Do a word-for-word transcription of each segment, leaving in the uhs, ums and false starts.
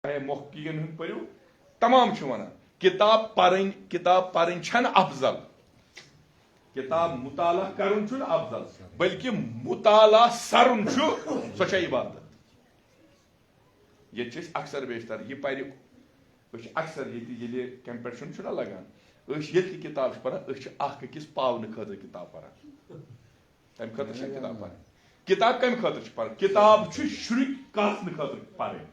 A محققین ہُنٛد پٔرِو، تمام چھِ وَنان، کِتاب پَرٕنۍ، کِتاب پَرٕنۍ چھَنہٕ افضل۔ کِتاب مطالعہ کَرُن چھُنہٕ افضل، بلکہِ مطالعہ سَرُن چھُ، سۄ چھےٚ عبادت۔ ییٚتہِ چھِ أسۍ اکثر بیشتر یہِ پَرِ، أسۍ چھِ اکثر ییٚتہِ ییٚلہِ کمپٹیشن چھُنہ لگان، أسۍ ییٚلہِ تہِ کِتاب چھِ پَران، أسۍ چھِ اکھ أکِس پاونہٕ خٲطرٕ کِتاب پَران۔ تَمہِ خٲطرٕ چھِ کِتاب پَرٕنۍ۔ کِتاب کَمہِ خٲطرٕ چھِ پَرٕنۍ؟ کِتاب چھِ شُرِکۍ کاسنہٕ خٲطرٕ پَرٕنۍ۔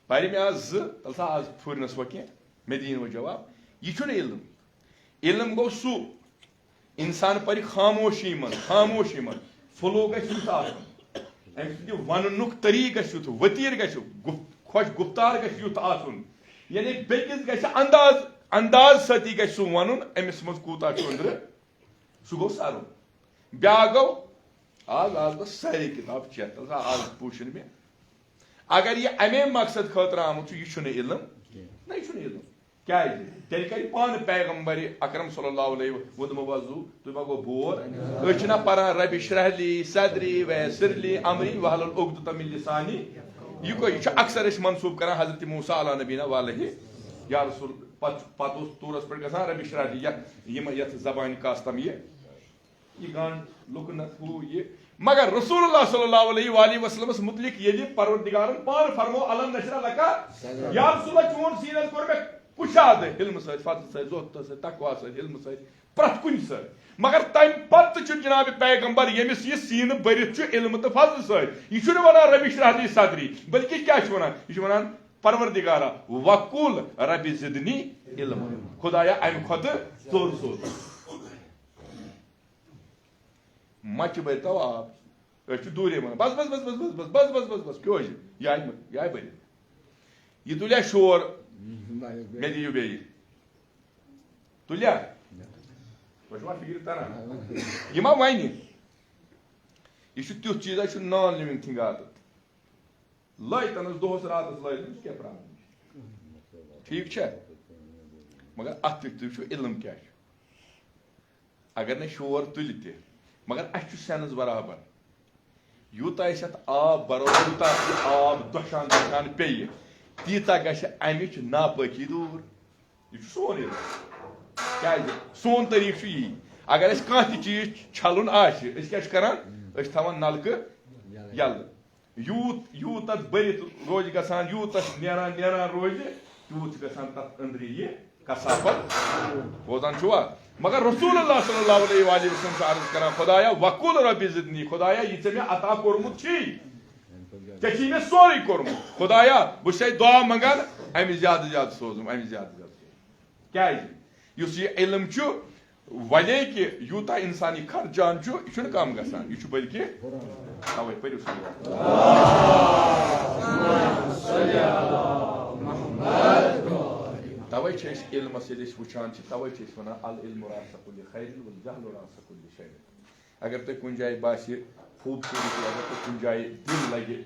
پَرِ مےٚ آز زٕ، تَلہٕ سا آز پھُرنَس وۄنۍ کینٛہہ، مےٚ دِیِن وۄنۍ جواب۔ یہِ چھُنہٕ علم۔ علم گوٚو سُہ، اِنسان پَرِ خاموشی منٛز، خاموشی منٛز۔ فلو گژھِ یُتھ آسُن، أمۍ سٕنٛدِ وَننُک طریٖقہٕ گژھِ یُتھ، ؤتیٖر گژھِ، گُف-، خۄش گُفتار گژھِ یُتھ آسُن، یعنی بیٚکِس گژھِ انداز، انداز سۭتی گژھِ سُہ وَنُن، أمِس منٛز کوٗتاہ چھُ أنٛدرٕ۔ سُہ گوٚو سَرُن۔ بیٛاکھ گوٚو، آز، آز گوٚو سٲری کِتاب چیک، تَلہٕ سا آز پوٗچھِن مےٚ۔ اگر یہِ اَمے مقصد خٲطرٕ آمُت چھُ، یہِ چھُنہٕ علم۔ نہ، یہِ چھُنہٕ علم۔ کیٛازِ؟ تیٚلہِ کَرِ پانہٕ پیغمبر اکرم صلی اللہ علیہ وسلم ووٚنمُت وۄزُو، تُہۍ ما گوٚو بور؟ أسۍ چھِنہ پَران ربِ اشرح لی صدری ویسر لی امری واحلل عقدۃ من لسانی۔ یہِ گوٚو، یہِ چھُ اکثر أسۍ منسوٗب کران حضرت موسیٰ علیٰ نبینا علیہ۔ یا رسول، پتہٕ، پتہٕ اوس طورس پٮ۪ٹھ گژھان ربِ اشرح لی، یَتھ، یِم، یَتھ زبانہِ کاسہِ تام یہِ، یہِ گنڈ، لُکنت، ہُہ، یہِ۔ مگر رسول اللہ صلی اللہ علیہ وآلہ وسلمس متعلق ییٚلہِ پروردگارن پانہٕ فرمو، الم نشرح لک، یا رسول اللہ، چون سیٖنہٕ حظ کوٚر مےٚ کُشادٕ علمہٕ سۭتۍ، فضلہٕ سۭتۍ، زۄد سۭتۍ، تقویٰ سۭتۍ، علمہٕ سۭتۍ، پرٛٮ۪تھ کُنہِ سۭتۍ۔ مگر تمہِ پتہٕ تہِ چھُ جناب پیغمبر، ییٚمِس یہِ سیٖنہٕ بٔرِتھ چھُ علمہٕ تہٕ فضلہٕ سۭتۍ۔ یہِ چھُنہٕ ونان ربِ اشرح لی صدری، بلکہِ کیٛاہ چھُ ونان؟ یہِ چھُ ونان، پروردگارا، وقل ربِ زدنی علما۔ خدایا، امہِ کھۄتہٕ ژوٚر سوز۔ مچہِ بٔرۍتو آب۔ أسۍ چھِ دوٗرے ونان، بس، بس، بس، کیٛاہ چھِ؟ یہِ آیہِ، یہِ آیہِ بٔرِتھ۔ یہِ تُلیا شور؟ مےٚ دِیِو بیٚیہِ۔ تُلیا؟ تۄہہِ چھُوا فِکرِ تران؟ یہِ ما وَنہِ؟ یہِ چھُ تیُتھ چیٖز، یہِ چھُ non living thing عادت۔ لٲگۍ تَنَس دۄہَس راتَس لٲگۍ تٔمِس، کیٛاہ problem چھِ؟ ٹھیٖک چھا؟ مگر اَتھ تہِ تُہۍ وٕچھِو علم کیٛاہ چھُ۔ اگر نہٕ شور تُلہِ تہِ، مگر اَسہِ چھُ sense برابر۔ یوٗتاہ أسۍ اَتھ آب بَرو، یوٗتاہ یہِ آب دۄشان دۄشان پیٚیہِ، تیٖژاہ گژھِ اَمِچ ناپٲکی دوٗر۔ یہِ چھُ سون علم۔ کیٛازِ؟ سون طریٖقہٕ چھُ یی۔ اگر اَسہِ کانٛہہ تہِ چیٖز چھَلُن آسہِ، أسۍ کیٛاہ چھِ کَران؟ أسۍ چھِ تھاوان نَلکہٕ یَلہٕ۔ یوٗت، یوٗت تَتھ بٔرِتھ روزِ گژھان، یوٗت تَتھ نیران، نیران روزِ، تیوٗت چھُ گژھان تَتھ أنٛدرِ یہِ کثافت۔ بوزان چھُوا؟ مگر رسول اللہ صلی اللہ علیہ وآلہ وسلم چھُ عرض کران، خدایا، وقل رب زدنی، خدایا، یہِ ژےٚ مےٚ عطا کوٚرمُت چھی، ژےٚ چھی مےٚ سورُے کوٚرمُت۔ خدایا، بہٕ چھُسے دعا منٛگان، اَمہِ زیادٕ زیادٕ سوزُم، اَمہِ زیادٕ زیادٕ سوزُم۔ کیٛازِ؟ یُس یہِ علم چھُ، وَلے کہِ یوٗتاہ اِنسان یہِ خرچان چھُ، یہِ چھُنہٕ کَم گژھان، یہِ چھُ بلکہِ تَوَے پٔرِو صلی اللہ۔ تَوَے چھِ أسۍ علمَس ییٚلہِ أسۍ وٕچھان چھِ، تَوَے چھِ أسۍ وَنان، العلم راس کل خیر والجہل راس کل شر۔ اگر تۄہہِ کُنہِ جایہِ باسہِ خوٗبصوٗرتی، اگر تۄہہِ کُنہِ جایہِ دِل لَگہِ،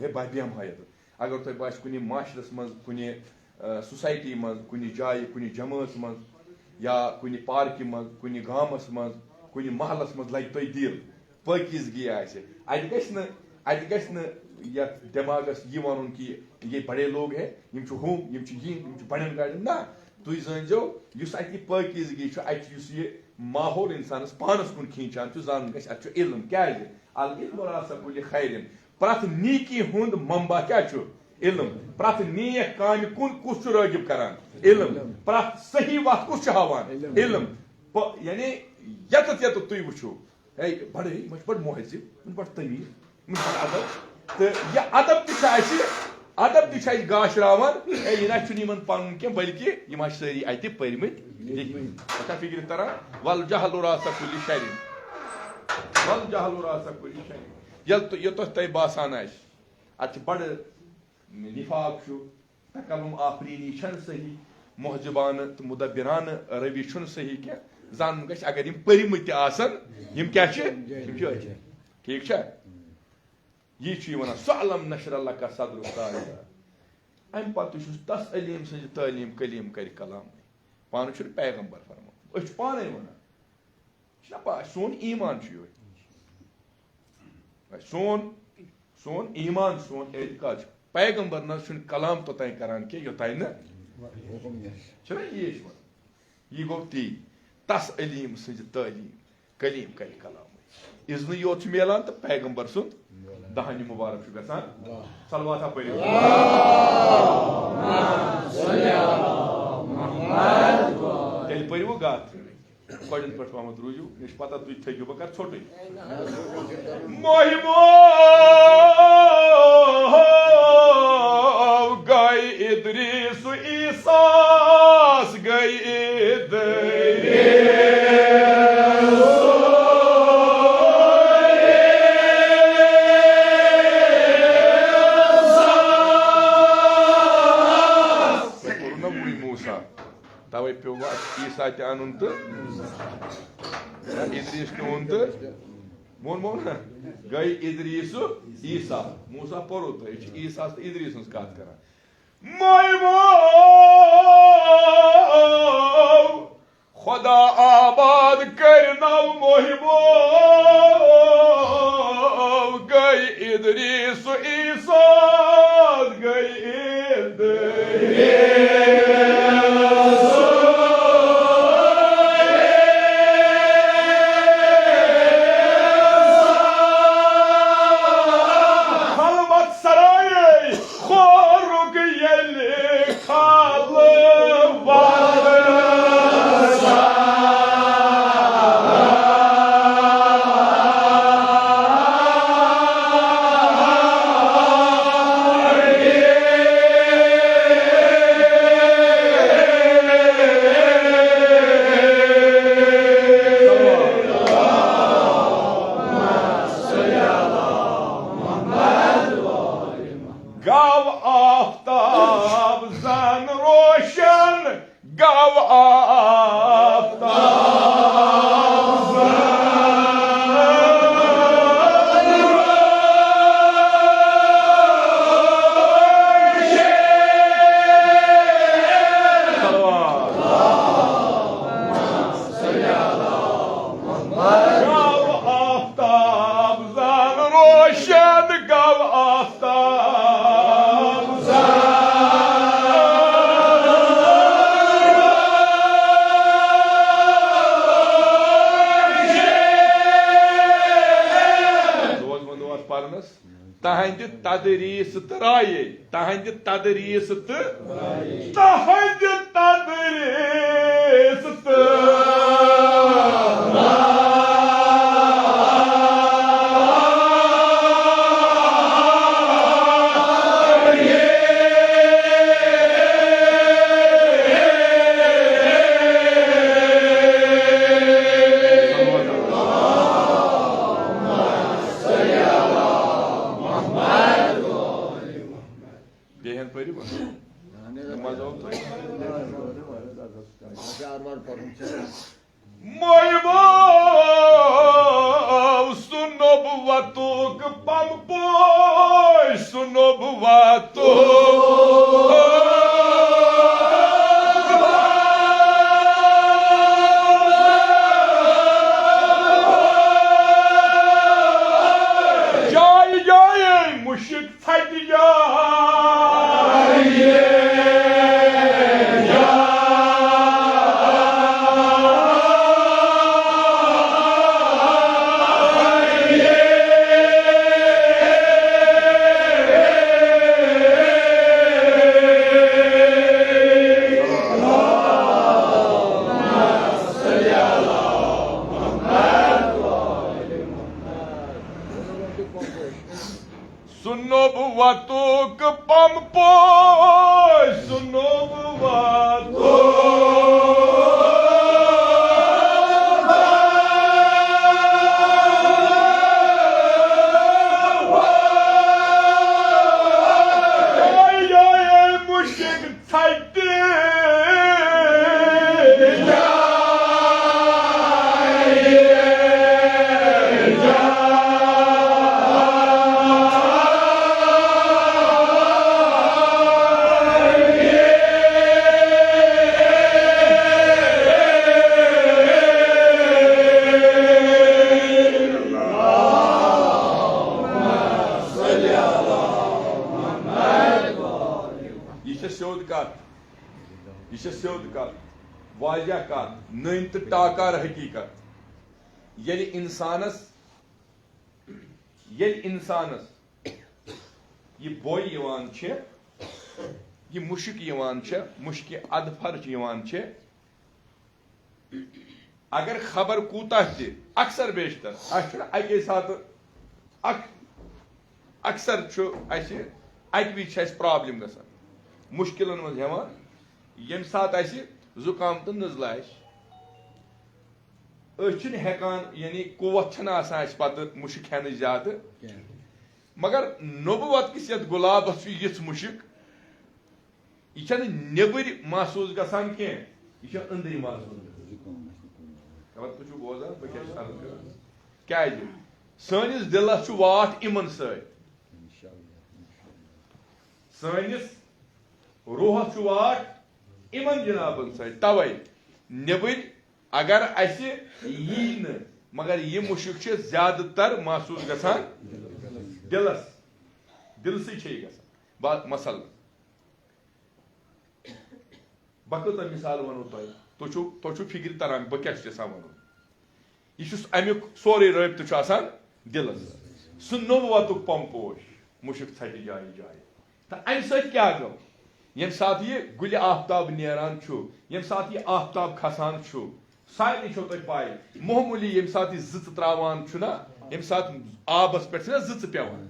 ہے، بہٕ بیٚہمہٕ ہا یَتَتھ۔ اگر تۄہہِ باسہِ کُنہِ معاشرَس منٛز، کُنہِ، آ، society منٛز، کُنہِ جایہِ، کُنہِ جمٲژ منٛز، یا کُنہِ پارکہِ منٛز، کُنہِ گامَس منٛز، کُنہِ محلَس منٛز لَگہِ تۄہہِ دِل، پٲکیٖزگی آسہِ، اَتہِ گژھِ نہٕ، اَتہِ گژھِ نہٕ یَتھ دٮ۪ماغَس یہِ وَنُن کہِ یہِ بڑے لوگ ہے، یِم چھِ ہُم، یِم چھِ یِم، یِم چھِ بڑٮ۪ن گاڑٮ۪ن۔ نہ، تُہۍ زٲنۍزیو، یُس اَتہِ یہِ پٲکیٖزگی چھُ، اَتہِ چھُ یُس یہِ ماحول اِنسانَس پانَس کُن کھینچان چھُ، زانُن گژھِ، اَتہِ چھُ علم۔ کیٛازِ؟ العلم راس کل خیر۔ پرٛٮ۪تھ نیکی ہُنٛد منبع کیٛاہ چھُ؟ علم۔ پرٛٮ۪تھ نیک کامہِ کُن کُس چھُ رٲغب کران؟ علم۔ پرٛٮ۪تھ صحیح وَتھ کُس چھُ ہاوان؟ علم۔ علم۔ پ-، یعنی یَتَتھ یَتَتھ تُہۍ وٕچھِو، ہے، بڑٕ، یِم چھِ بڑٕ مُہذب، یِم چھِ بڑٕ تمیٖز، یِم چھِ بڑٕ ادب۔ تہٕ یہِ ادب تہِ چھُ اَسہِ، ادب تہِ چھُ اَسہِ گاشراوان۔ ہے، یہِ نہ چھُنہٕ یِمن پَنُن کینٛہہ، بلکہِ یِم آسہِ سٲری اَتہِ پٔرۍمٕتۍ لیٚکھمٕتۍ۔ پَتہ فِکرِ تران؟ والجہل راس کل شر۔ والجہل راس کل شر۔ ییٚلہِ تُ-، یوٚتَتھ تۄہہِ باسان آسہِ، اَتہِ چھِ بڑٕ نفاق چھُ، تکلم آفرینی چھنہٕ صحیح، مہذبانہٕ تہٕ مدبرانہٕ روی چھُنہٕ صحیح کینٛہہ۔ زانُن گژھِ، اگر یِم پٔرمٕتۍ تہِ آسن، یِم کیٛاہ چھِ؟ یِم چھِ أتھۍ۔ ٹھیٖک چھا؟ یی چھُ یہِ وَنان، سُہ علم نشر لک صدر استاد۔ اَمہِ پتہٕ تہِ چھُس تس علیم سٕنٛزِ تعلیٖم کلیم کرِ کلام۔ پانہٕ چھُنہٕ پیغمبر فرمومُت، أسۍ چھِ پانے وَنان۔ چھُنہ پاے، سون ایمان چھُ یِہوٚے۔ سون، سون ایمان، سون اعتقاد چھُ۔ پیغمبر نہ حظ چھُنہٕ کلام توٚتام کران کینٛہہ، یوٚتام نہٕ، چھُنہ یی چھُ وَنان؟ یہِ گوٚو تی، تس علیم سٕنٛزِ تعلیٖم، کلیم کرِ کلامٕے۔ اذنہٕ یوت چھُ میلان تہٕ پیغمبر سُنٛد دہانِ مُبارک چھُ گژھان۔ صلواتہ پٔرِو۔ تیٚلہِ پٔرِو گتھ۔ گۄڈٕنِچ پٲٹھۍ پہمتھ روٗزِو، مےٚ چھِ پتہ تُہۍ تھٔکِو، بہٕ کرٕ ژھوٚٹٕے۔ محبو گٔے ادریس، عیسیٰ گٔے ادریس۔ تۄہہِ کوٚروٕ نا وُنی موسیٰ؟ توے پیوٚو وۄنۍ اَسہِ عیسیٰ تہِ اَنُن تہٕ ادریس تہِ اوٚن تہٕ ووٚنمو نا، گٔے ادریس عیسیٰ۔ موسیٰ پوٚرُو تۄہہِ، یہِ چھُ عیسیٰ تہٕ ادریس ہٕنٛز کتھ کران۔ محبو خدا آباد کرنو، محبو گٔے ادریس، عیسیٰ گٔے ادریس۔ خلوت سرایے خورُک ییٚلہِ کھالہٕ وارٕ۔ گو آفتاب زن روشن، گو آفتاب زن روشن۔ گو آفتاب زن روشن، گو آفتاب زن۔ دوس بندوس پرنس۔ تہنٛدِ تدریٖس تہٕ رایے، تہنٛدِ تدریٖس تہٕ، تہنٛدِ تدریٖس تہٕ۔ بیٚیہِ ہن پٔرِو۔ نماز آو تۄہہِ۔ محبو سُہ نبوتُک پم پوش، سُہ نبوتُک۔ جایہِ جایہِ مُشک ژھٹہِ جایہِ۔ سُہ نبوتُک پم پوش، سُہ نبوتُک۔ جاے جاے مُشک ژھٹہِ جایہِ۔ یہِ چھےٚ سیوٚد کتھ۔ یہِ چھےٚ سیوٚد کتھ۔ واضح کتھ۔ نٔنۍ تہٕ ٹاکار حقیقت۔ ییٚلہِ انسانس، ییٚلہِ انسانس یہِ بۄے یِوان چھِ، یہِ مُشک یِوان چھِ، مُشکہِ ادفر یِوان چھِ، اگر خبر کوٗتاہ تہِ، اکثر بیشتر، اَسہِ چھُنہٕ اَکے ساتہٕ، اک-، اکثر چھُ اَسہِ اَکہِ وِزِ چھِ اَسہِ problem گژھان، مُشکِلن منٛز ہٮ۪وان، ییٚمہِ ساتہٕ اَسہِ زُکام تہٕ نٔزلہٕ آسہِ۔ أسۍ چھِنہٕ ہٮ۪کان، یعنی قوت چھَنہٕ آسان اَسہِ پَتہٕ مُشک کھٮ۪نٕچ زیادٕ۔ کینٛہہ۔ مگر نبوت کِس یَتھ گۄلابَس چھُ یِژھ مُشک، یہِ چھَنہٕ نیٚبٕرۍ محسوٗس گژھان کینٛہہ، یہِ چھےٚ أنٛدرۍ محسوٗس گژھان۔ خبر تُہۍ چھِو بوزان، بہٕ کیٛاہ چھُس عرض کران؟ کیٛازِ؟ سٲنِس دِلَس چھُ واٹھ یِمَن سۭتۍ۔ سٲنِس روحَس چھُ واٹھ یِمَن جنابَن سۭتۍ۔ تَوَے نیٚبٕرۍ اگر اَسہِ یی نہٕ، مگر یہِ مُشک چھِ زیادٕ تر محسوٗس گژھان دِلَس، دِلسٕے چھِ یہِ گژھان۔ با-، مثلاً، بہٕ کۭژاہ مثال وَنو تۄہہِ، تُہۍ چھِو، تۄہہِ چھُو فِکرِ تران بہٕ کیٛاہ چھُس یَژھان وَنُن۔ یہِ چھُس اَمیُک سورُے رٲبطہٕ چھُ آسان دِلَس۔ سُہ نوٚو وَتُک پَمپوش، مُشک ژھَٹہِ جایہِ جایہِ۔ تہٕ اَمہِ سۭتۍ کیٛاہ گوٚو؟ ییٚمہِ ساتہٕ یہِ گُلہِ آفتاب نیران چھُ، ییٚمہِ ساتہٕ یہِ آفتاب کھسان چھُ، سارنٕے چھو تۄہہِ پَے، معموٗلی ییٚمہِ ساتہٕ یہِ زٕژٕ ترٛاوان چھُ نا، ییٚمہِ ساتہٕ آبَس پٮ۪ٹھ چھِ نا زٕژٕ پٮ۪وان،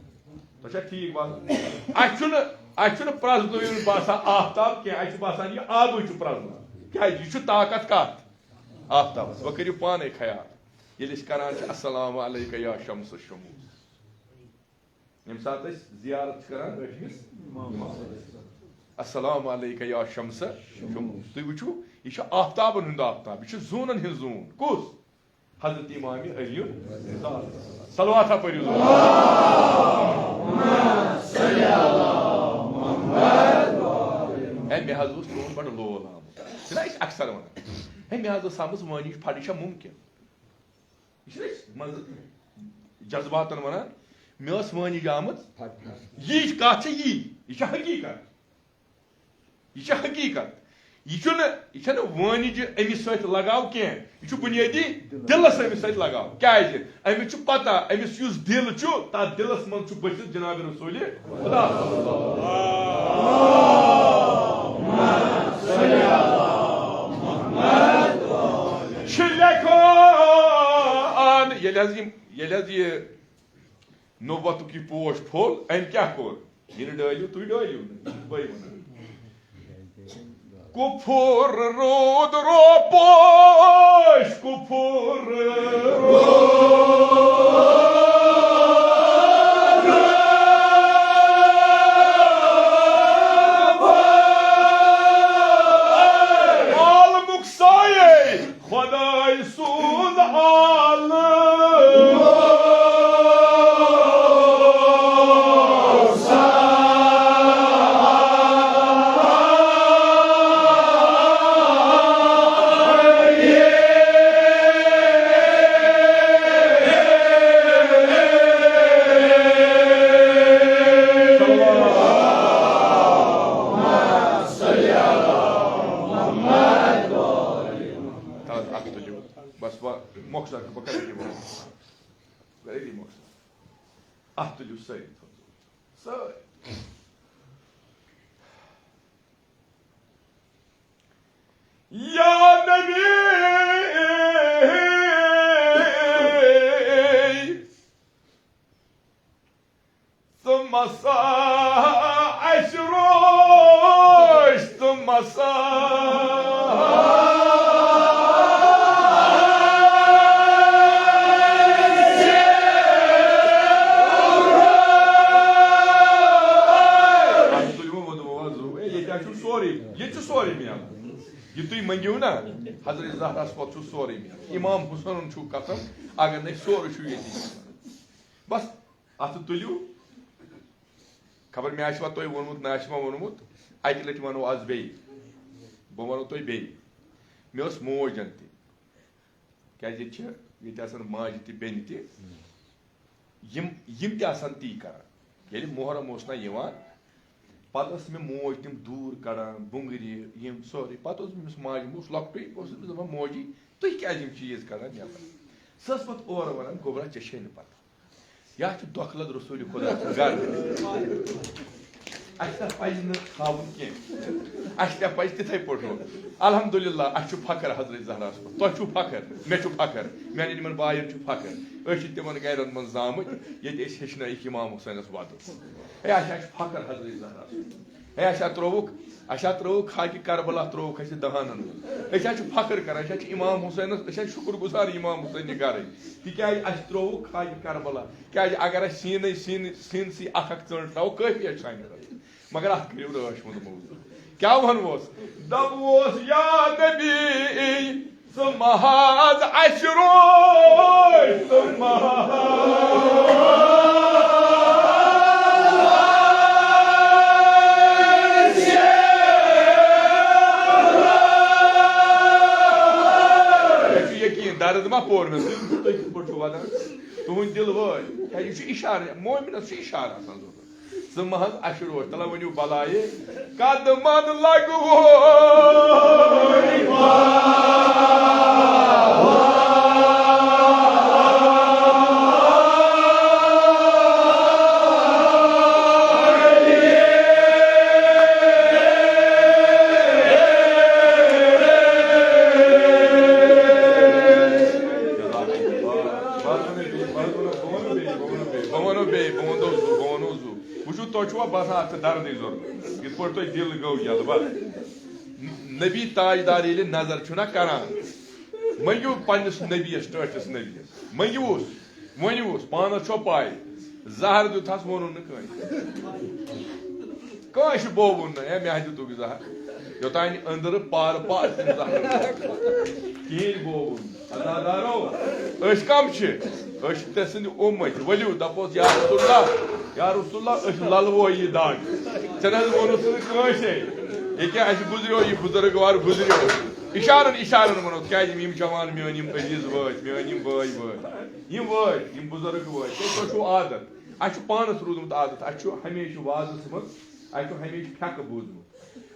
تۄہہِ چھا ٹھیٖک باسان؟ اَسہِ چھُنہٕ، اَسہِ چھُنہٕ پرٛزنٲوِتھ باسان آفتاب کینٛہہ، اَسہِ چھُ باسان یہِ آبٕے چھُ پرٛزنان۔ کیٛازِ؟ یہِ چھُ طاقت کَتھ؟ آفتابَس۔ وۄنۍ کٔرِو پانَے خیال، ییٚلہِ أسۍ کَران چھِ السلام علیکہ یا شمس الشموس، ییٚمہِ ساتہٕ أسۍ زیارت چھِ کران أٹھمِس امامس۔ السلام علیکہ یا شمس شموس۔ تُہۍ وٕچھِو، یہِ چھُ آفتابن ہُنٛد آفتاب، یہِ چھُ زوٗنن ہٕنٛز زوٗن۔ کُس؟ حضرت امام علی۔ صلوات ہا پٔرِو۔ ہے، مےٚ حظ اوس تُہُنٛد بڑٕ لول آمُت۔ چھِنہ أسۍ اکثر ونان، ہے، مےٚ حظ ٲس آمٕژ وٲنِج پھٹٕنۍ، چھا مُمکِن؟ یہِ چھِنہٕ أسۍ منٛزٕ جذباتن ونان، مےٚ ٲس وٲنِج آمٕژ۔ یی کتھ چھےٚ یی، یہِ چھےٚ حقیقت۔ یہِ چھےٚ حقیقت۔ یہِ چھُنہٕ، یہِ چھَنہٕ وٲنِج أمِس سۭتۍ لگاو کینٛہہ۔ یہِ چھُ بُنیٲدی دِلس أمِس سۭتۍ لگاو۔ کیازِ؟ أمِس چھُ پتہ، أمِس یُس دِل چھُ، تتھ دِلس منٛز چھُ بٔسِتھ جناب رسول خدا۔ چھِ لیکھان، ییٚلہِ حظ یِم، ییٚلہِ حظ یہِ نبوتُک یہِ پوش پھوٚل، أمۍ کیٛاہ کوٚر؟ یہِ نہٕ ڈٲلِو، تُہۍ ڈٲلِو نہٕ، بٕے وَنان۔ کُفُر روٗد روپوش، کُفُر روٗد۔ عالمُک سایے خۄداے سُنٛد عالم۔ تَتھ اَتھٕ تُلِو۔ بس، وۄنۍ مۄخصر، بہٕ کَرٕ یہِ وَنُن۔ بہٕ کَرٕ یہِ مۄخصر۔ اَتھٕ تُلِو سٲری، سٲری۔ یا نبی، ژٕ مسا اَسہِ روش، ژٕ مسا۔ تُلِو وۄنۍ وَنو آز، ہے، ییٚتہِ حظ چھُ سورُے، ییٚتہِ چھُ سورُے میلان۔ یہِ تُہۍ مٔنٛگِو نا، حضرت زہراہَس پَتہٕ چھُ سورُے میلان۔ امام حسینُن چھُو قسم، اگر نہٕ سورُے چھُو ییٚتی۔ بس۔ اَتھٕ تُلِو۔ خبر مےٚ آسِوا تۄہہِ ووٚنمُت، نہ آسِوا ووٚنمُت، اَکہِ لَٹہِ وَنو آز بیٚیہِ۔ بہٕ وَنو تۄہہِ بیٚیہِ۔ مےٚ ٲس موج زَن تہِ۔ کیٛازِ ییٚتہِ چھِ، ییٚتہِ آسَن ماجہِ تہِ، بیٚنہِ تہِ۔ یِم، یِم تہِ آسَن تی کَران۔ ییٚلہِ محرم اوس نہ یِوان، پتہٕ ٲس مےٚ موج تِم دوٗر کڑان، بُنٛگرِ، یِم سورُے۔ پتہٕ اوس أمِس ماجہِ، بہٕ اوسُس لۄکٹُے، بہٕ اوسُس أمِس دَپان، "موجی، تُہۍ کیٛازِ یِم چیٖز کڑان نٮ۪بر؟" سۄ ٲس پتہٕ اورٕ وَنان، "گوٚبرا، ژےٚ چھے نہٕ پتہ۔ یا چھُ دۄکھٕ لد رسول خدا سُنٛد گرٕ۔ اَسہِ تہِ پَزِ نہٕ تھاوُن کینٛہہ۔ اَسہِ تہِ پَزِ تِتھَے پٲٹھۍ روزُن۔ الحمدللہ، اَسہِ چھُ فخر حضرت زہراہَس پٮ۪ٹھ۔ تۄہہِ چھُو فخر، مےٚ چھُ فخر، میٛانٮ۪ن یِمَن بایَن چھُ فخر۔ أسۍ چھِ تِمَن گَرَن منٛز زامٕتۍ، ییٚتہِ أسۍ ہیٚچھنٲیِکھ اِمام حُسینَس وَدُن۔ ہے، اَسہِ، اَسہِ چھُ فخر حضرت زہراہَس پٮ۪ٹھ۔ ہے، اَسہِ ہا ترٛووُکھ، اَسہِ ہا ترٛووُکھ خاکہِ کربلا، ترٛووُکھ اَسہِ دَہَن ہُنٛد۔ أسۍ ہا چھِ فخر کَران، أسۍ ہا چھِ اِمام حُسینَس، أسۍ ہا چھِ شُکُر گُزار اِمام حُسینہِ گَرٕنۍ۔ تِکیٛازِ اَسہِ ترٛووُکھ خاکہِ کربلا۔ کیٛازِ اگر اَسہِ سیٖنَے سیٖن-، سیٖنسٕے اَکھ اَکھ ژٔنٛڈ ترٛاوو، کٲفی آسہِ سانہِ خٲطرٕ۔ مگر اَتھ کٔرِو رٲچھ منٛد موضوٗع۔ کیٛاہ وَنوس؟ دَپوس، یا نبی، ژٕ محض اَسہِ روز، ژٕ محض۔ مےٚ چھُ یقیٖن، درد ما پوٚر مےٚ؟ تُہۍ، تُہۍ کِتھ پٲٹھۍ چھِو وَدان؟ تُہُنٛد دِل وٲلۍ۔ کیٛازِ یہِ چھُ اِشارٕ، مومنَس چھُ اِشارٕ آسان ضروٗرت۔ ژٕ محض اَسہِ روز۔ تَلہ ؤنِو بَلایے۔ قدمن لگوو۔ بہٕ وَنو بیٚیہِ، بہٕ وَنو بیٚیہِ، بہٕ وَنو زُو، بہٕ وَنو زُو۔ وٕچھِو، تۄہہِ چھُوا باسان اَتھ چھِ دَردٕے ضوٚرَتھ؟ یِتھ پٲٹھۍ تۄہہِ دِل گوٚو یَلہٕ، بَس۔ نبی تاجدار ییٚلہِ نظر چھُنہ کران، مٔنٛگِو پنٛنِس نبیَس، ٹٲٹھِس نبیَس، مٔنٛگِوُس، ؤنِوُس، پانَس چھو پَے، زہر دیُتہَس، ووٚنُن نہٕ کٲنٛسہِ۔ کٲنٛسہِ بووُن نہٕ، ہے، مےٚ ہا دیُتُکھ زہر۔ یوٚتانۍ أنٛدرٕ پارٕ پارٕ تٔمۍ زہر دیُت۔ کِہیٖنۍ بووُن نہٕ۔ عزادارو، أسۍ کم چھِ؟ أسۍ چھِ تٔمۍ سٕنٛدِ اُمتۍ۔ ؤلِو، دَپوس، یا رسول اللہ، یا رسول اللہ، أسۍ للوو یہِ دگ۔ ژےٚ نہ حظ ووٚنُتھ نہٕ کٲنٛسے۔ ییٚکیٛاہ اَسہِ گُزریو، یہِ بُزرگ وار گُزریو۔ اِشارن، اِشارن وَنو، کیٛازِ یِم، یِم جوان میٛٲنۍ، یِم عزیٖز وٲتۍ، میٛٲنۍ یِم بٲے وٲتۍ، یِم وٲتۍ، یِم بُزرگ وٲتۍ۔ تۄہہِ، تۄہہِ چھُو عادت، اَسہِ چھُ پانَس روٗدمُت عادت، اَسہِ چھُ ہمیشہِ وازَس منٛز، اَسہِ چھُ ہمیشہِ پھٮ۪کہٕ بوٗزمُت۔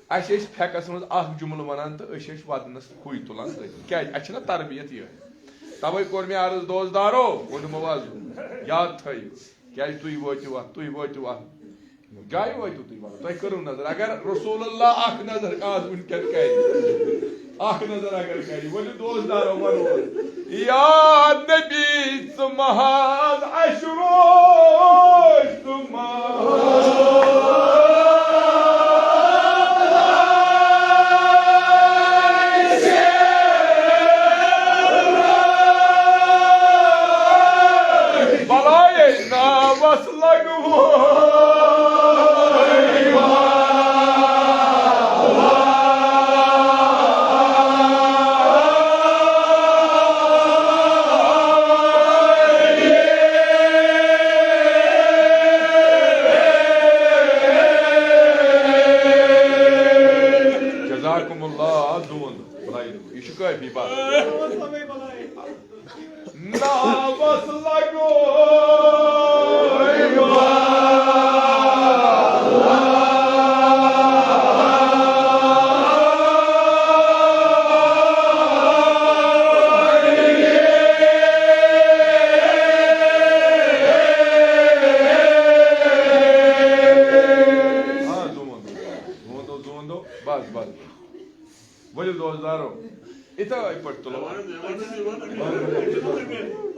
اَسہِ ٲسۍ پھٮ۪کَس منٛز اَکھ جُملہٕ وَنان تہٕ أسۍ ٲسۍ وَدنَس ہُے تُلان تٔتھۍ۔ کیٛازِ؟ اَسہِ چھِنہ تربیت یِہوٚے۔ تَوَے کوٚر مےٚ عرض دوستدارو، ووٚنُم وَزُن، یاد تھٲیِو۔ کیٛازِ تُہۍ وٲتِو اَتھ، تُہۍ وٲتِو اَتھ۔ جایہِ وٲتِو تُہۍ وَنان۔ تۄہہِ کٔرٕو نظر۔ اگر رسول اللہ اَکھ نظر آز وٕنکٮ۪ن کَرِ، اَکھ نظر اگر کَرِ، ؤلِو دوستدارو وَنو۔ یا نبی، ژٕ محض اَسہِ روز، ژٕ محض۔ بلایے ناوس لگوو۔ جزاکم اللہ، دون۔ بلایہِ دِمو۔ یہِ چھُ کٲفی، بس۔ ناوس لگوو۔ آ، دون۔ دون دو، دون دو۔ بس، بس، بس۔ ؤلِو دوستدارو، یِتھَے پٲٹھۍ تُلو۔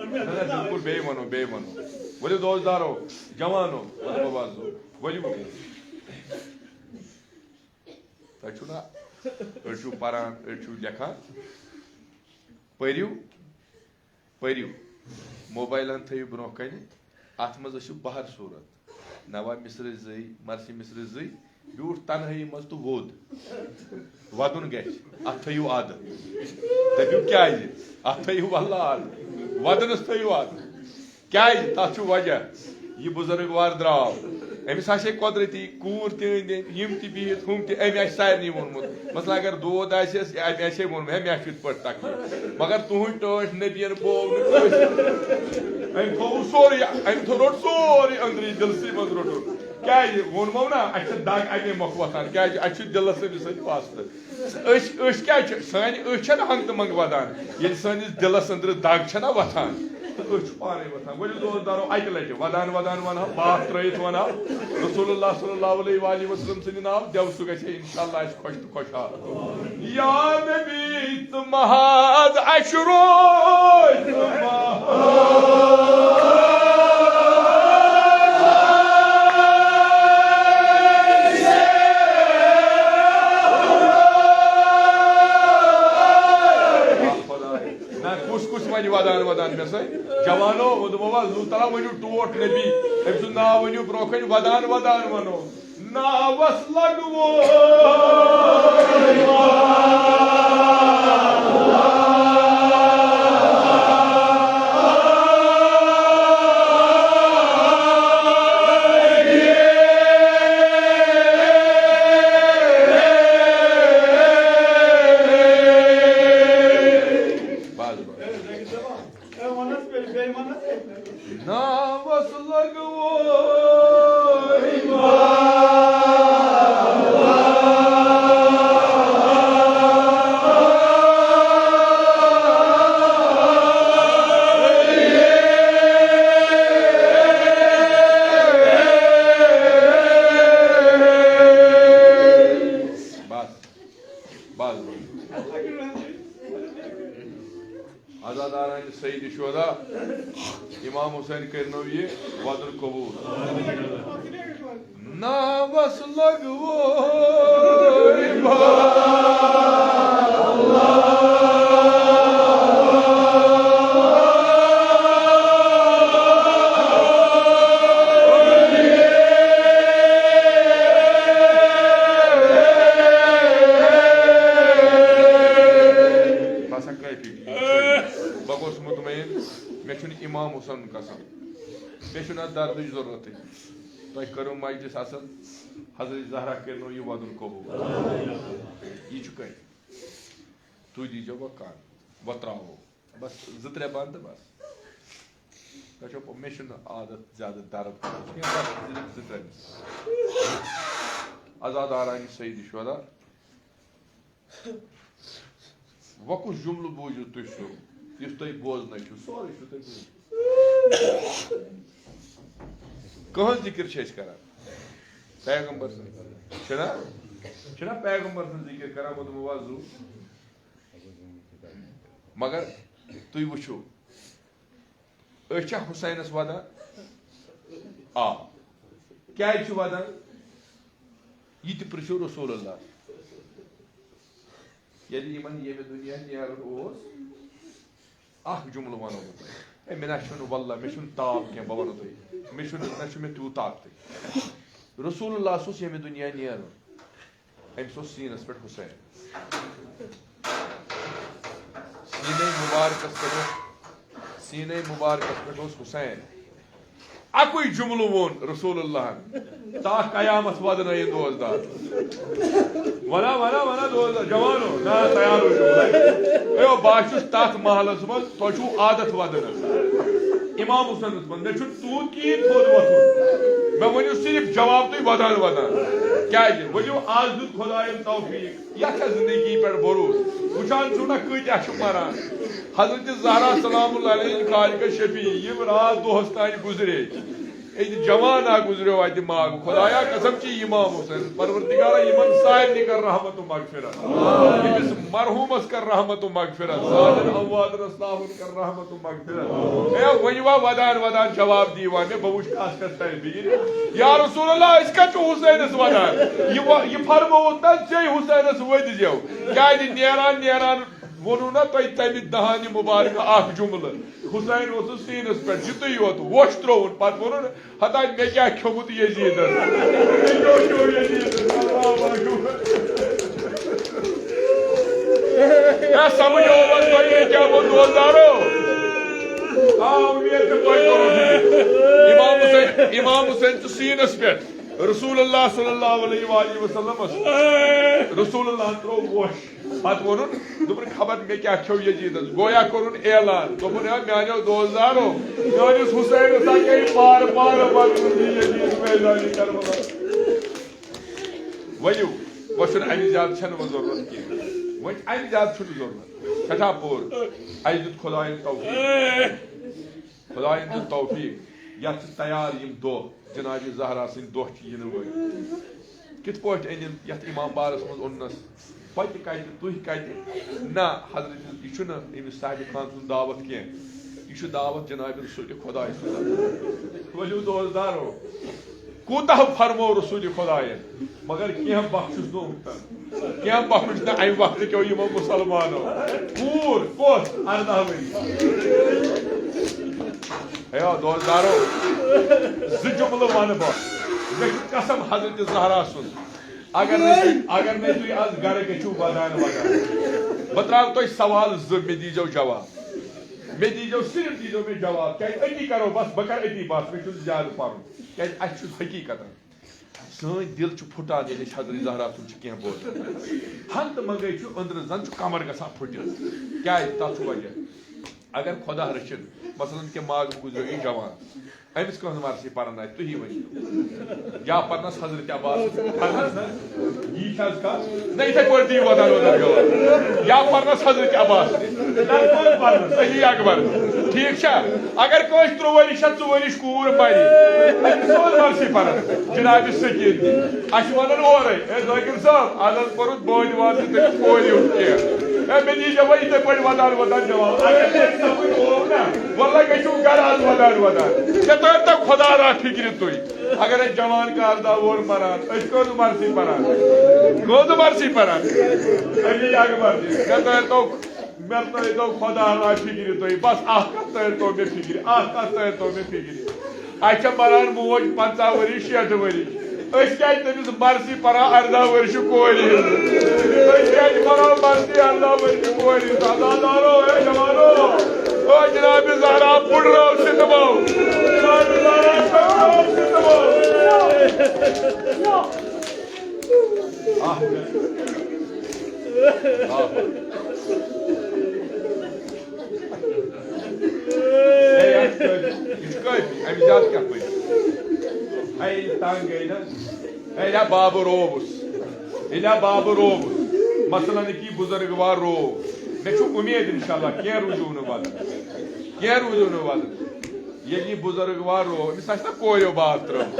نہ، نہ، بِلکُل، بیٚیہِ وَنو، بیٚیہِ وَنو۔ ؤلِو دوستدارو، جوانو، وَنو بابا زو، ؤلِو۔ تۄہہِ چھُو نہ، أڑۍ چھِو پَران، أڑۍ چھِو لیکھان۔ پٔرِو۔ پٔرِو۔ موبایلَن تھٲیِو برٛونٛہہ کَنہِ۔ اَتھ منٛز ٲسِو بحر صوٗرت۔ نوا مصرِ زٕے، مرثی مصرِ زٕے، بیوٗٹھ تنہٲیی منٛز تہٕ ووٚد۔ وَدُن گژھِ۔ اَتھ تھٲیِو عادت۔ دٔپِو کیٛازِ؟ اَتھ تھٲیِو واللہ عادت۔ وَدنَس تھٲیِو عادت۔ کیٛازِ؟ تَتھ چھُ وجہ۔ یہِ بُزرگ وار درٛاو۔ أمِس آسہِ ہے قۄدرٔتی کوٗر تہِ أنٛدۍ أنٛدۍ، یِم تہِ بِہِتھ، ہُم تہِ، أمۍ آسہِ سارنٕے ووٚنمُت۔ مثلاً اگر دود آسٮ۪س، أمۍ آسہِ ہے ووٚنمُت، ہے، مےٚ چھُ یِتھ پٲٹھۍ تکلیٖف۔ مگر تُہٕنٛدۍ ٹٲٹھۍ نبیَن بوو نہٕ کٲنٛسہِ۔ أمۍ تھوٚو سورُے، أمۍ تھوٚو، روٚٹ سورُے أنٛدرٕے دِلسٕے منٛز روٚٹُن۔ کیٛازِ ووٚنمو نا، اَسہِ چھِ دگ اَمے مۄکھٕ وۄتھان، کیٛازِ اَسہِ چھُ دِلَس أمِس سۭتۍ واسطہٕ۔ أسۍ، أسۍ کیٛازِ چھِ، سٲنۍ أچھ چھَنہٕ ہنٛگتہٕ منٛگہٕ وَدان، ییٚلہِ سٲنِس دِلَس أنٛدرٕ دگ چھَنہ وۄتھان، تہٕ أسۍ چھِ پانَے وۄتھان۔ ؤلِو دوستدارو، اَکہِ لَٹہِ وَدان وَدان وَنہو، باتھ ترٛٲیِتھ وَنہو رسول اللہ صلی اللہ علیہ وَآلہ وسلم سٕنٛدِ ناو، دٮ۪و سُہ گژھِ ہے اِنشاءاللہ اَسہِ خۄش تہٕ خۄشحال۔ یا نبی تہٕ محاذ اَسہِ روز تہٕ محاذ۔ نہ، کُس کُس وَنہِ وَدان وَدان مےٚ سۭتۍ؟ جوانو، ووٚنمو وَ، زُو تَلہ ؤنِو ٹوٹھ نبی، أمۍ سُنٛد ناو ؤنِو برٛونٛہہ کَنہِ، وَدان وَدان وَنو۔ ناوَس لَگوو۔ بس، بس۔ ناوَس لَگوو۔ بس، بس، بس۔ عزاداران سید شہدا امام حسین کرنو یہ وعدُل قبول۔ ناوس لگوو امام۔ بس کٲفی۔ بہٕ گوٚوُس مطمئن، مےٚ چھُنہٕ امام حسین قسم، مےٚ چھُنہٕ اتھ دردٕچ ضروٗرتٕے۔ تۄہہِ کٔرٕو مجلس اصل، حضرت زہرا کٔرنو یہِ وعدُل قبول۔ یہِ چھُ کٔمۍ؟ تُہۍ دیٖزیو وۄنۍ کن، وۄنۍ ترٛاوو۔ بس زٕ ترٛےٚ بند تہٕ بس۔ تۄہہِ چھو پَ-، مےٚ چھُنہٕ عادت زیادٕ درد کَرُن کینٛہہ، بس صرف زٕ ترٛےٚ۔ عزاداران سید شہدا۔ وۄنۍ کُس جملہٕ بوٗزِو تُہۍ سُہ، یُس تُہۍ بوزنَے چھُو؟ سورُے چھُو تُہۍ بوٗزمُت۔ کٕہٕنٛز ذِکِر چھِ أسۍ کران؟ پیغمبر سٕنٛز۔ چھِنا؟ چھِنا پیغمبر سٕنٛز ذِکِر کران؟ بہٕ دَپہٕ وضوٗ۔ مگر تُہۍ وٕچھِو، أسۍ چھا حسینس ودان؟ آ۔ کیازِ چھِ ودان؟ یہِ تہِ پرژھِو رسول اللہ۔ ییٚلہِ یِمن ییٚمہِ دُنیا نیرُن اوس، اکھ جملہٕ ونو بہٕ تۄہہِ۔ ہے، مےٚ نہ چھُنہٕ، واللہ، مےٚ چھُنہٕ تاپھ کینٛہہ، بہٕ ونو تۄہہِ۔ مےٚ چھُنہٕ، نہ چھُ مےٚ تیوٗت طاقتٕے۔ رسول اللہ اوس ییٚمہِ دُنیا نیرُن۔ أمِس اوس سیٖنَس پٮ۪ٹھ حسین۔ سیٖنَے مُبارکَس پٮ۪ٹھ اوس، سیٖنَے مُبارکَس پٮ۪ٹھ اوس حسین۔ اَکُے جُملہٕ ووٚن رسول اللہَن، تاکھ قیامَتھ وَدنٲیِن دوس دار۔ وَنا، وَنا، وَنا دوس دار، جوانو، نہ تیار روٗزِو۔ اے، بہٕ ہا چھُس تَتھ محلَس منٛز، تۄہہِ چھُو عادت وَدنَس۔ امام حسینس منٛز، مےٚ چھُنہٕ تیوٗت کِہیٖنۍ تھوٚد وۄتھُن۔ مےٚ ؤنِو صرف جواب تُہۍ ودان ودان۔ کیازِ؟ ؤلِو، آز دیُت خۄداین توفیٖق، یتھ چھا زندگی پٮ۪ٹھ بھروسہٕ؟ وٕچھان چھُو نہ کۭتیاہ چھِ مران۔ حضرت زہرا سلام اللہ علیہ کالکہ شفیع، یِم راتھ دۄہس تانۍ گُزرے۔ أتی جوان اکھ گُزریو اتہِ ماگ۔ خۄدایا قسم چی امام حسین، پروردگارا یِمن سارنٕے کر رحمت و مغفرت۔ ییٚمِس مرحوٗمس کر رحمت و مغفرت۔ سانٮ۪ن امواتن اسلافن کر رحمت و مغفرت۔ اے، وۄنۍ وا ودان ودان جواب دی وا مےٚ، بہٕ وٕچھٕ کس کس تانۍ بہٕ یہِ۔ یا رسول اللہ، أسۍ کتہِ چھِ حسینس ودان؟ یہِ وا-، یہِ فرمووُکھ نہ ژےٚ حسینس ؤدۍ زٮ۪و۔ کیازِ نیران نیران ووٚنوُ نہ تۄہہِ تمہِ دہانہِ مبارکہ اکھ جملہٕ۔ حسین اوسُس سیٖنس پٮ۪ٹھ، یُتُے یوت وۄٹھ ترٛووُن، پتہٕ ووٚنُن، ہتا مےٚ کیٛاہ کھیوٚمُت یزیٖدَن؟ مےٚ کیٛاہ کھیوٚو یزیٖدَن؟ اللہ اکبر۔ اے، سمجھ آوا تۄہہِ مےٚ کیٛاہ گوٚو دوستدارو؟ آ، اُمید چھِ تۄہہِ کوٚرُو فِکر۔ امام حسین، امام حسین چھُ سیٖنَس پٮ۪ٹھ۔ رسول اللہ صلی اللہ علیہ وآلہ وسلمس، رسول اللہ ترٛوو ووش۔ پتہٕ ووٚنُن، دوٚپُن، "خبر مےٚ کیٛاہ کھیوٚو یزیدس؟" گویا کوٚرُن اعلان، دوٚپُن، "ہے میٛانیو دوستدارو، میٛٲنِس حسینس ہا گٔے پارٕ پارٕ بدنٲمی یزید میدانِ کربلا۔" ؤلِو، وۄنۍ چھُنہٕ اَمہِ زیادٕ چھَنہٕ وۄنۍ ضروٗرت کینٛہہ۔ وۄنۍ اَمہِ زیادٕ چھُنہٕ ضروٗرت۔ سٮ۪ٹھاہ پوٚر۔ اَسہِ دیُت خۄدایَن توفیٖق۔ خۄدایَن دیُت توفیٖق۔ یَتھ چھِ تیار یِم دۄہ، جناب زہرا سٕنٛدۍ دۄہ چھِ یِنہٕ وٲلۍ۔ کِتھ پٲٹھۍ أنِن یَتھ اِمام بارَس منٛز اوٚننَس؟ پَتہٕ کَتہِ، تُہۍ کَتہِ؟ نہ، حضرت، یہِ چھُنہٕ أمِس صاحبِ خان سُنٛد دعوت کینٛہہ۔ یہِ چھُ دعوت جناب رسول خۄداے سٕنٛز۔ ؤلِو دوستدارو، کوٗتاہ فرمو رسول خۄدایَن، مگر کینٛہہ بخشُس نہٕ اُمتن۔ کینٛہہ بخشُس نہٕ اَمہِ وقتہٕ کیو یِمو مُسلمانو۔ کوٗر کۄس؟ اَرداہ ؤری۔ ہے دوستدارو، زٕ جملہٕ وَنہٕ بہٕ۔ مےٚ چھُ قسم حضرت زہرا سُنٛد۔ اگر نہٕ تُہۍ، اگر نہٕ تُہۍ از گرٕ گٔژھِو ودان ودان، بہٕ ترٛاوٕ تۄہہِ سوال زٕ، مےٚ دیٖزیو جواب۔ مےٚ دیٖزیو، صرف دیٖزیو مےٚ جواب، کیٛازِ أتی کرو بس، بہٕ کرٕ أتی بس، مےٚ چھُنہٕ زیادٕ پرُن، کیٛازِ اَسہِ چھُ حقیٖقتاً سٲنۍ دِل چھِ پھُٹان، ییٚلہِ أسۍ حضرت زہرا سُنٛد چھِ کینٛہہ بوزان۔ ہنٛگتہٕ منٛگَے چھُ أنٛدرٕ زَن چھُ کمر گژھان پھُٹِتھ۔ کیٛازِ؟ تَتھ چھُ وجہ۔ اگر خۄدا رٔچھِنۍ، مثلاً کہِ ماگہٕ گُزریو یہِ جوان، أمِس کٲنٛسہِ مرثی پرن آسہِ، تُہی ؤنِو۔ یا پرنس حضرت عباس، پرنس نہ، یی چھِ حظ کتھ؟ نہ، یِتھے پٲٹھۍ دِیِو ودان ودان جواب۔ یا پرنس حضرت عباس، نہ کٲنٛسہِ پرنس، صحیح اکبر۔ ٹھیٖک چھا؟ اگر کٲنٛسہِ ترٛوٚ ؤرِش یا ژُ ؤرِش کوٗر پرِ، أمِس کٲنٛسہِ مرثی پرن؟ جناب سکیٖن۔ اَسہِ چھِ ونان اورے، "اے ذاکر صٲب، از حظ پوٚرُتھ بٲنۍ وارٕ تہٕ تٔمِس کورِ ہُنٛد کینٛہہ۔ اے مےٚ دیٖزیو وۄنۍ یِتھے پٲٹھۍ ودان ودان جواب۔ اگر تُہۍ سپُدۍ ہوو نا، وَللہ گٔژھِو گَرٕ آز وَدان وَدان۔ ژےٚ تٲرۍ تو خۄدا را فِکرِ تُہۍ۔ اگر اَسہِ جوان کار داہ وُہُر مَران، أسۍ کٔژ مرثی پَران؟ کٔژ مرثی پَران؟ علی اکبر جی، مےٚ تٲرۍ تو، مےٚ تٲرۍ تو خۄدا را فِکرِ تُہۍ۔ بس اَکھ کَتھ تٲرۍ تو مےٚ فِکرِ، اَکھ کَتھ تٲرۍ تو مےٚ فِکرِ۔ اَسہِ چھےٚ مَران موج پنٛژاہ ؤری، شیٹھ ؤری۔ أسۍ کیٛازِ تٔمِس مرثی پران ارداہ ؤرشہِ کورِ ہِنٛز؟ أسۍ کیٛازِ پرو مرثی ارداہ ؤرشہِ کورِ ہِنٛز؟ عزادارو، اے جوانو، او جناب زہرا پُڑرٲو ستمو۔ جناب زہرا پُڑرٲو ستمو۔ آہ۔ آہ۔ ہے، یہِ چھُ کٲفی، یہِ چھُ کٲفی، اَمہِ زیادٕ کیٛاہ پٔرِو؟ ہے، ییٚلہِ تنگ گٔے نا، ہے، ییٚلہِ ہا بابہٕ رووُس، ییٚلہِ ہا بابہٕ رووُس، مثلاً أکہِ بُزرگوار روو، مےٚ چھُ اُمید اِنشاءاللہ کینٛہہ روٗزِو نہٕ وَدُن، کینٛہہ روٗزِو نہٕ وَدُن۔ ییٚلہِ یہِ بُزرگوار روو، أمِس آسہِ نا کوریو باز ترٲومٕژ۔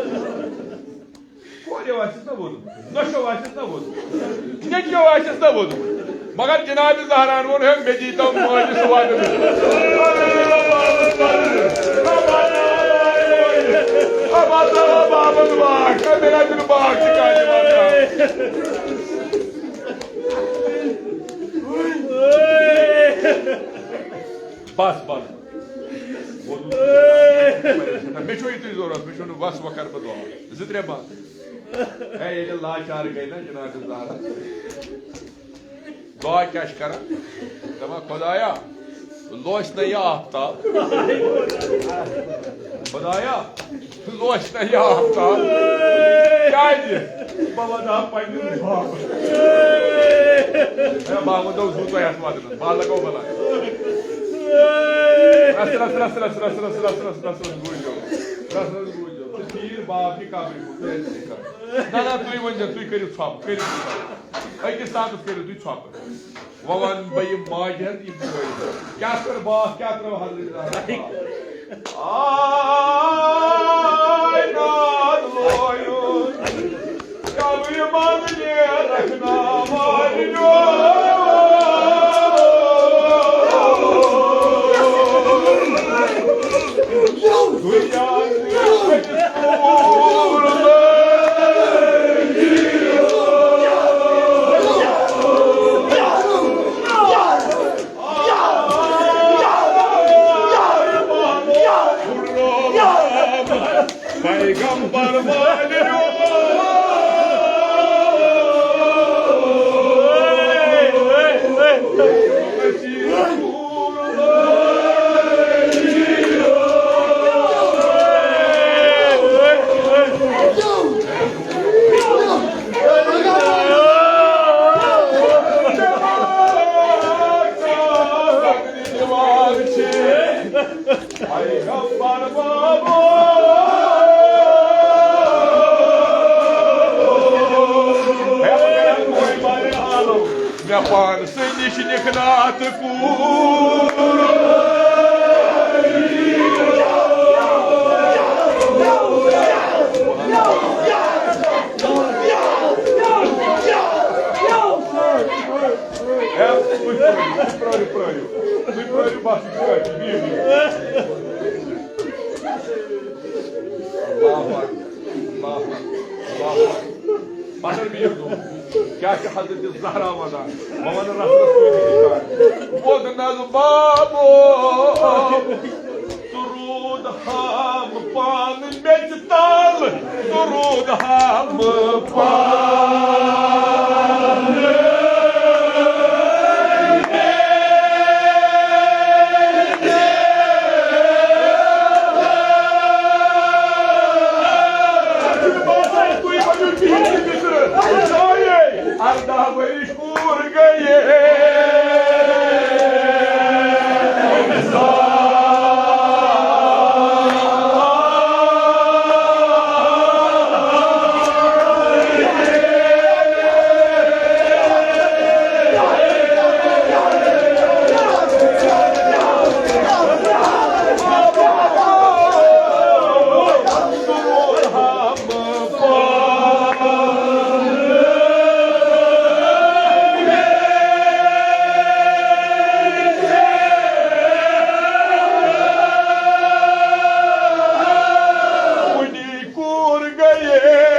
کوریو آسٮ۪س نہ ووٚنمُت، نۄشو آسٮ۪س نہ ووٚنمُت، نیٚچویو آسٮ۪س نہ ووٚنمُت، مگر جناب زہران ووٚن، "ہے، مےٚ دیٖتو مٲلِس وَدُن۔" اب آتا بابن باغ، ہے، مےٚ نہ دیُن باغ تہِ کانٛہہ دِوان۔ بس، بس۔ مےٚ چھُ یِتُے ضروٗرت، مےٚ چھُنہٕ وَس وۄنۍ کَرٕ بہٕ دُعا۔ زٕ ترٛےٚ بنٛد۔ ہے، ییٚلہِ لاچار گٔے نا جناب زہرا، دُعا کیٛاہ چھِ کَران؟ دَپان، "خۄدایا، لوس نہ یہِ آفتاب۔ خۄدایا، لوس نہ یہِ آفتاب۔ کیٛازِ؟ بہٕ وَدٕ ہا پنٛنِس بابَس۔" ہے، بابَن دوٚپ، "زُو تۄہہِ اَتھ وَدنَس، بہٕ ہا لَگاو بَلاے۔" رَس، رَس، رَس، گوٗجو۔ رَس، رَس، گوٗجو۔ ژٕ ژیٖر باب کہِ قبرِ کُن، ژٕ ہیٚکھ نہٕ کَرُن۔ نہ، نہ، تُہۍ ؤنۍ زیو، تُہۍ کٔرِو ژھۄپہٕ، کٔرِو ژھۄپہٕ۔ أکِس ساتَس کٔرِو تُہۍ ژھۄپہٕ۔ وۄنۍ وَنہٕ بہٕ یِم ماجہِ ہٕنٛز یِم کورِ۔ کیٛاہ کٔر باکھ، کیٛاہ ترٲو حضرت زہرا باکھ؟ آے ناد لویُن، قبرِ منٛز نیرَکھ نا ماجہِ۔ دُنیا پیغمبر والِیو۔ مےٚ پانسٕے نِش نِکھ ناتھ کوٗر۔ ہے، تُہۍ پرٛٲرِو، تُہۍ پرٛٲرِو، تُہۍ پرٛٲرِو، بس، یہِ چھُ کٲفی، بِہِو، بِہِو۔ اللہ اکبر، اللہ اکبر، اللہ اکبر۔ پتہٕ بِہِو۔ کیٛاہ چھِ حضرت زہرا وَنان؟ بہٕ وَنہٕ رَسولَس سۭتۍ تہِ کَتھ۔ ووٚد نَس بابو، ژٕ روٗد ہام پانہٕ میٚژِ تَل، ژٕ روٗد ہام پانہٕ۔ اَرداہ ؤرِش کوٗر گٔیے۔ کوٗر گٔیے۔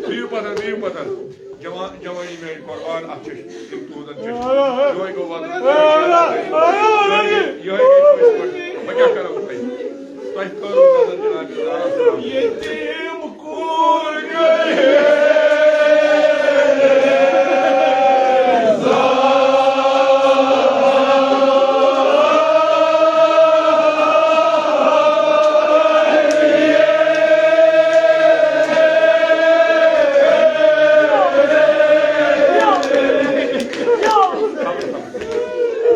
بِہِو پَتھَر، بِہِو پَتھَر۔ جوان، جوانی میٛانہِ قۄربان، اَتھ چھِ تِم تُہُنٛدَن چھِ۔ یِہوٚے گوٚو وَدُن۔ یِہوٚے، یِہوٚے گٔے پٔزۍ پٲٹھۍ۔ وۄنۍ کیٛاہ کَرو تۄہہِ؟ تۄہہِ کٔرٕو نظر جناب زہرا۔ ییٚتیٖم کوٗر گٔے۔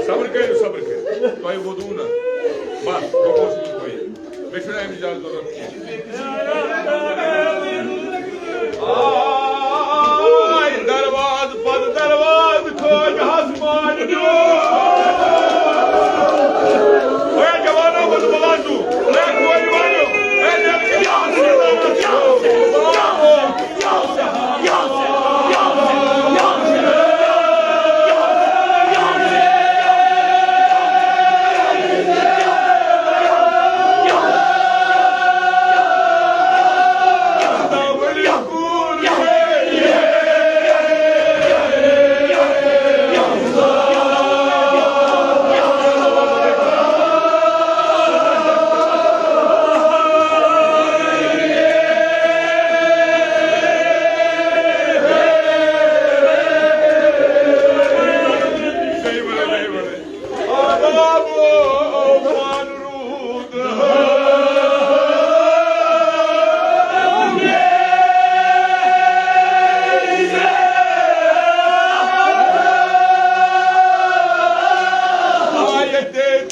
صبر کٔرِو، صبر کٔرِو۔ تۄہہِ ووٚنوُ نہ۔ بس، بہٕ گوٚژھ نہٕ تۄہہِ۔ مےٚ چھُنہٕ اَمہِ زیادٕ ضروٗرت کینٛہہ۔ آے، دروازٕ پتہٕ دروازٕ کھٲج آسمان دیُن۔ اے جوانو، بہٕ تہٕ بہٕ واتہٕ۔ اے کورِ والٮ۪و، اے نٮ۪برِم۔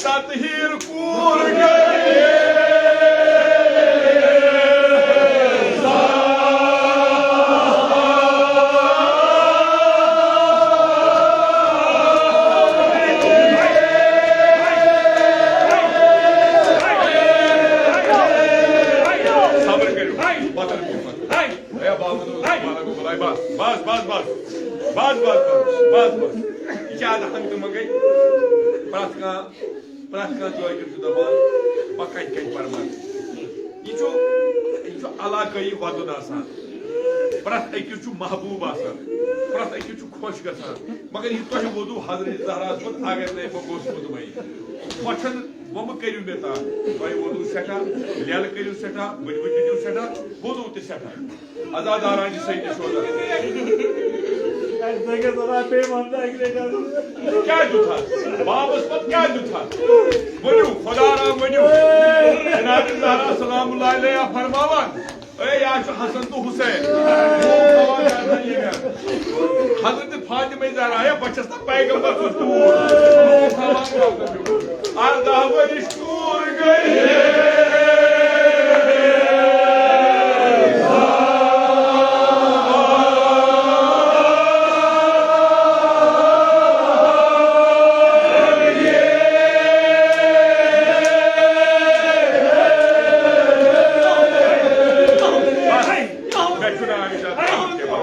تطہیر کوٗر گٔے۔ صبر کٔرِو۔ پتھر کٔرِو۔ اے بابا، بس، بس، بس۔ بس، بس، بس، بس، بس۔ یہِ چھِ آز ہنٛگتہٕ منٛگَے۔ پرٛٮ۪تھ کانٛہہ، پرٛٮ۪تھ کانٛہہ جوکر چھُ دَپان، بہٕ کَتہِ کَتہِ پَرٕ مَگر۔ یہِ چھُ، یہِ چھُ علاقٲیی وَدُن آسان۔ پرٛٮ۪تھ أکِس چھُ محبوٗب آسان۔ پرٛٮ۪تھ أکِس چھُ خۄش گژھان۔ مگر یہِ تۄہہِ ووٚنوُ حضرت زہراہَس پٮ۪ٹھ، اگر نَے بہٕ گوٚژھ مطمئن۔ کۄٹھٮ۪ن وۄمہٕ کٔرِو مےٚ تام۔ تۄہہِ ووٚنوُ سٮ۪ٹھاہ، لیلہٕ کٔرِو سٮ۪ٹھاہ، بٔنۍ بٔنۍ دِتِو سٮ۪ٹھاہ، ووٚنوُ تہِ سٮ۪ٹھاہ۔ عزاداران چھِ سیدِ شہدا۔ اَسہِ لَگہِ ضروٗرت بیٚیہِ وَنُن اَکہِ لَٹہِ حظ۔ کیٛاہ دیُت حظ؟ بابَس پَتہٕ کیٛاہ دیُت حظ؟ ؤنِو، خۄدا رام ؤنِو۔ جناب زہرا سلام اللہ علیہا فرماوان، اے، یا چھُ حسن تہٕ حسین۔ حضرت فاطمہ زہرا، یا بہٕ چھَس نہ پیغمبر سُنٛد کوٗر۔ اَرداہ ؤرِش کوٗر گٔے۔ مےٚ چھُنہٕ آمٕتۍ اَتھ کینٛہہ۔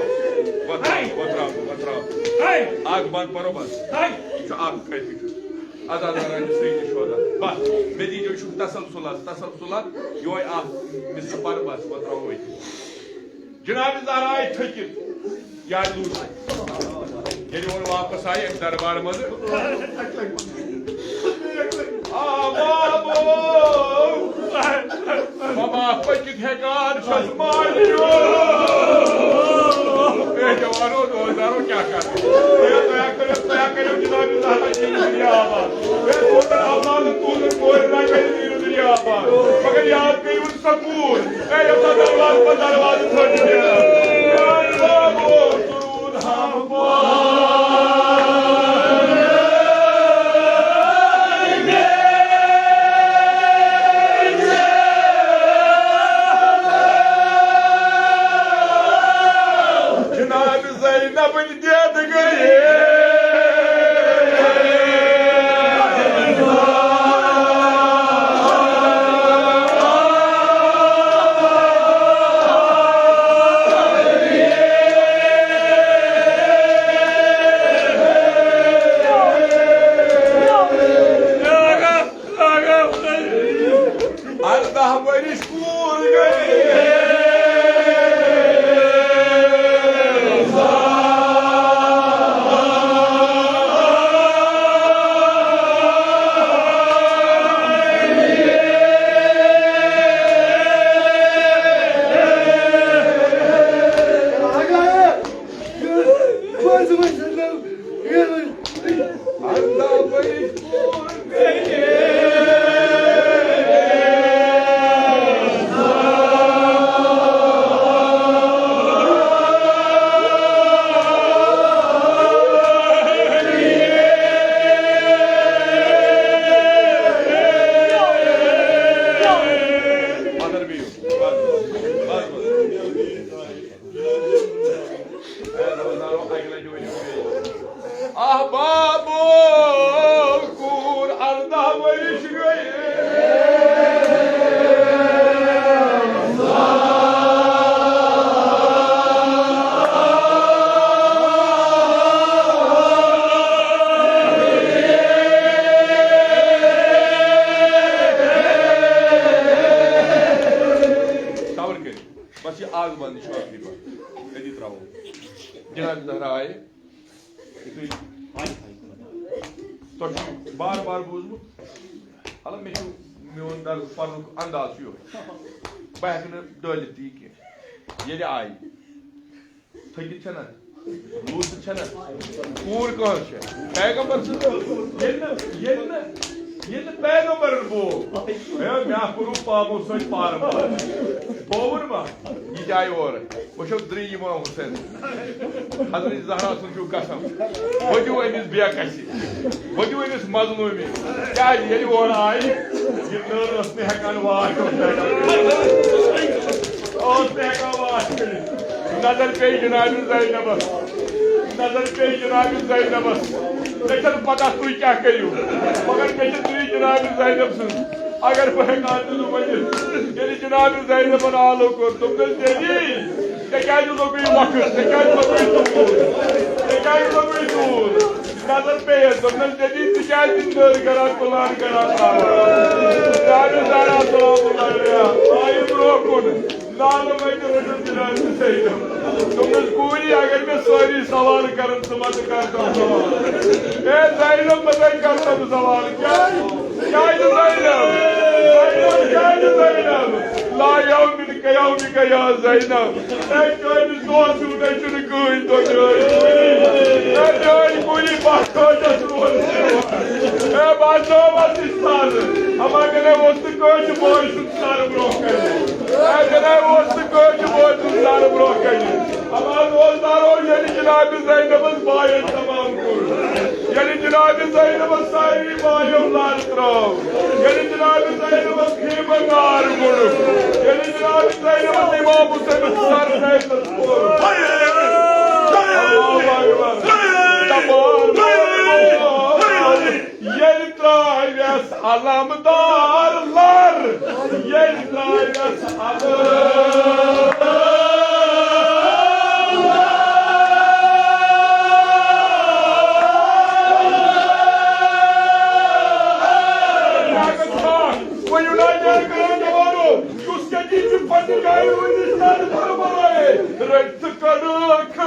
وۄتھ، وۄتھ، وۄتھ، وۄتھ۔ اَکھ بنٛد پَرو بَس۔ یہِ چھُ اَکھ کَتہِ چھُ۔ عزاداران چھِ سیدِ شہدا۔ بَس، مےٚ دیٖزیو چھُکھ تسلسل حظ، تسلسل حظ۔ یِہوٚے اَکھ مِصرٕ پَرٕ بَس، وۄتھ ترٛاوو أتی۔ جناب زہرا آیہِ تھٔکِتھ۔ یاد لوٗٹھ۔ ییٚلہِ اورٕ واپس آیہِ اَمہِ دربارٕ منٛزٕ۔ آ، بابو! بابا، پٔکِتھ ہٮ۪کان چھَس ماجہِ۔ اے جوانو، دوستدارو، کیٛاہ کَرٕ؟ تۄہہِ، تۄہہِ کٔرِو، تۄہہِ کٔرِو جناب زہرا چیٖز دٔریاو آباد۔ اے دوستن، اولادن، تُہنٛدن کورٮ۪ن ما کٔرِو تیٖرٕ دٔریاو آباد۔ مگر یاد کٔرِو سکوٗن۔ اے یَتھ دروازٕ پَتہٕ دروازٕ پھٔٹۍ دِتھ۔ اے بابو، درود ہم پاک۔ جناب زینب دید گئے۔ ارداہ ؤرِش کوٗر گٔے۔ جناب زہرا آیہِ، یُتھُے تۄہہِ چھُ بار بار بوٗزمُت، حالانکہ مےٚ چھُ میون درس پرنُک انداز چھُ یِہوٚے۔ بہٕ ہٮ۪کہٕ نہٕ ڈٲلِتھ تہِ یہِ کینٛہہ۔ ییٚلہِ آیہِ، تھٔکِتھ چھَنہ، روٗزِتھ چھَنہ، کوٗر کٲنٛسہِ چھےٚ؟ پیغمبر سٕنٛز۔ ییٚلہِ نہٕ، ییٚلہِ نہٕ، ییٚلہِ نہٕ پیغمبرن بوو، ہے، مےٚ ہا کوٚرُکھ پاپو سۭتۍ پارٕ پارٕ۔ بووُن ما؟ یہِ تہِ آیہِ اورٕ۔ وٕچھو درٛے امام حسین۔ حضرت زہرا سُنٛد چھُ قسم۔ ؤدِو أمِس بے کسہِ۔ ؤدِو أمِس مظلوٗمی۔ کیٛازِ ییٚلہِ اورٕ آیہِ، یہِ نٔر ٲس نہٕ ہٮ۪کان واش اوس نہٕ ہٮ۪کان۔ اوس نہٕ ہٮ۪کان واش کٔرِتھ۔ نظر پیٚیہِ جناب زینبس۔ نظر پیٚیہِ جناب زینبس۔ مےٚ چھَنہٕ پتہ تُہۍ کیٛاہ کٔرِو، مگر مےٚ چھِ دٕے جناب زینب سٕنٛز۔ اگر بہٕ ہٮ۪کہٕ ہا تیٚلہِ ؤنِتھ، ییٚلہِ جناب زینبن آلو کوٚر، دوٚپنَس، "جدی، ژےٚ کیٛازِ لوٚگُے وقت؟ ژےٚ کیٛازِ لوٚگُے دوٗر؟ ژےٚ کیٛازِ لوٚگُے دوٗر؟" نظر پیٚیَس، دوٚپنَس، "جدی، ژٕ کیٛازِ چھُکھ نٔر کران، تُلان کران ترٛاوان؟" جناب زہرا سلام اللہ علیہا آیہِ برٛونٛہہ کُن۔ نالہٕ مَتہِ رٔٹِو جناب زینب۔ دوٚپنَس، "کوٗری، اگر مےٚ سٲری سوال کَرَن، ژٕ مَتہٕ کَر کانٛہہ سوال۔ اے زینب، مَتَے کَر ژٕ سوال۔ کیٛازِ؟ کیٛازِ زینب؟ زینب، کیٛازِ زینب؟ لا یومِک یومِک یا زینب۔ اے چٲنِس دۄہَس ہیوٗ نَے چھُنہٕ کٕہٕنۍ دۄہ چٲنۍ۔ اے چٲنۍ کوٗری، بَس کٲجَس روزٕ دِوان۔ اے بَس ناوَس اِستاد۔ اَما مےٚ نَے اوس نہٕ کٲنٛسہِ بٲے سُنٛد سر برٛونٛہہ کَنہِ۔ اے جناب، اوس نہٕ کٲنٛسہِ بٲے سُنٛد سر برٛونٛہہ کَنہِ۔ اَما دوستارو، ییٚلہِ جناب زینبس بایَن تمام کوٚر، ییٚلہِ جناب زینبس سارنٕے بایَو لَر ترٛٲو، ییٚلہِ جناب زینبس خیمہٕ دار کوٚڑُکھ، ییٚلہِ جناب زینبس امام حسینُک سر نیزس کوٚر، اللہ اکبر، تمام ییٚلہِ ترٛاوٮ۪س علمدار لَر، ییٚلہِ ترٛاوٮ۪س علمدار۔ وۄنۍ یوٗنانیَن کٔر جوانو، یُس ییٚتی چھُ پننہِ جایہِ روٗزِتھ سانہِ فرمانٕے رٔٹۍ۔ ژٕ کڑکھ۔